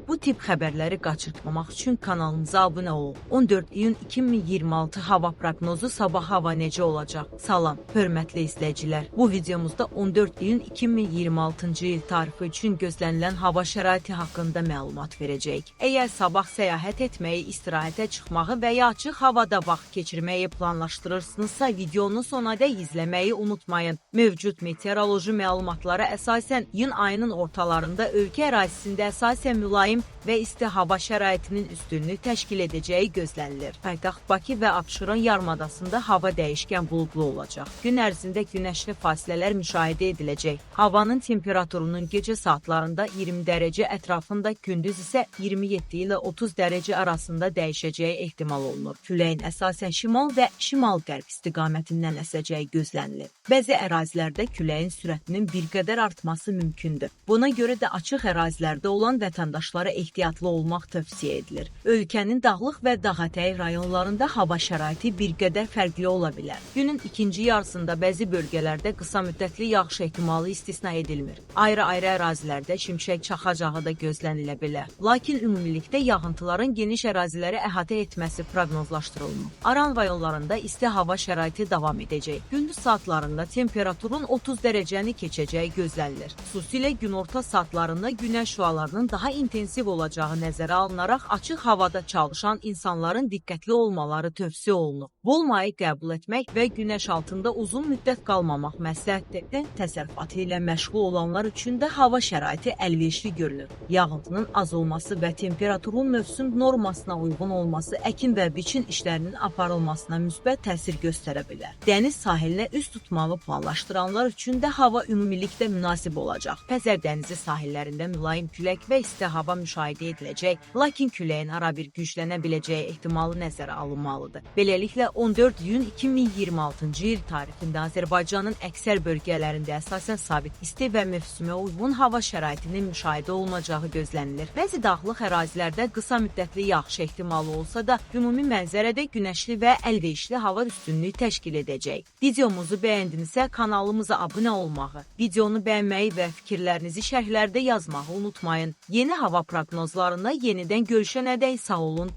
Bu tip xəbərləri qaçırtmamaq üçün kanalımıza abunə olun. 14 iyun 2026 hava proqnozu sabah hava necə olacaq? Salam, hörmətli izləyicilər. Bu videomuzda 14 iyun 2026-cı il tarifi üçün gözlənilən hava şəraiti haqqında məlumat verəcəyik. Əgər sabah səyahət etməyi, istirahətə çıxmağı və ya açıq havada vaxt keçirməyi planlaşdırırsınızsa, videonu sonadək izləməyi unutmayın. Mövcud meteoroloji məlumatlara əsasən iyun ayının ortalarında ölkə ərazisində əsasən mülayim və isti hava şəraitinin üstünlük təşkil edəcəyi gözlənilir. Paytaxt Bakı və Abşeron yarımadasında hava dəyişkən buludlu olacaq. Gün ərzində günəşli fasilələr müşahidə ediləcək. Havanın temperaturunun gecə saatlarında 20 dərəcə ətrafında, gündüz isə 27 ilə 30 dərəcə arasında dəyişəcəyi ehtimal olunur. Küləyin əsasən şimal və şimal-qərb istiqamətindən əsəcəyi gözlənilir. Bəzi ərazilərdə küləyin sürətinin bir qədər artması mümkündür. Buna görə də açıq ərazilərdə olan vətəndaşlara ehtiyatlı olmaq tövsiyə edilir. Ölkənin dağlıq və dağətəyi rayonlarında hava şəraiti bir qədər fərqli ola bilər. Günün ikinci yarısında bəzi bölgələrdə qısa müddətli yağış ehtimalı istisna edilmir. Ayrı-ayrı ərazilərdə şimşək çaxacağı da gözlənilə bilər. Lakin ümumilikdə yağıntıların geniş əraziləri əhatə etməsi proqnozlaşdırılmır. Aran rayonlarında isti hava şəraiti davam edəcək. Gündüz saatlarında temperaturun 30 dərəcəni keçəcəyi gözlənilir. Xüsusilə günorta saatlarında günəş şüalarının daha intensiv olacağı nəzərə alınaraq açıq havada çalışan insanların diqqətli olmaları tövsiyə olunur. Bol maye qəbul etmək və günəş altında uzun müddət qalmamaq məsləhətdir. Kənd təsərrüfatı ilə məşğul olanlar üçün də hava şəraiti əlverişli görünür. Yağıntının az olması və temperaturun mövsüm normasına uyğun olması əkin və biçin işlərinin aparılmasına müsbət təsir göstərə bilər. Dəniz sahilinə üz tutmağı planlaşdıranlar üçün də hava ümumilikdə münasib olacaq. Xəzər dənizi sahillərində mülayim külək və isti hava müşahidə ediləcək, lakin küləyin arabir güclənə biləcəyi ehtimalı nəzərə alınmalıdır. Beləliklə 14 iyun 2026-cı il tarixində Azərbaycanın əksər bölgələrində əsasən sabit isti və mövsümə uyğun hava şəraitinin müşahidə olunacağı gözlənilir. Bəzi dağlıq ərazilərdə qısa müddətli yağış ehtimalı olsa da, ümumi mənzərədə günəşli və əlverişli hava üstünlük təşkil edəcək. Videomuzu bəyəndinizsə kanalımıza abunə olmağı, videonu bəyənməyi və fikirlərinizi şərhlərdə yazmağı unutmayın. Yeni hava proqnozlarında yenidən görüşənədək sağ olun,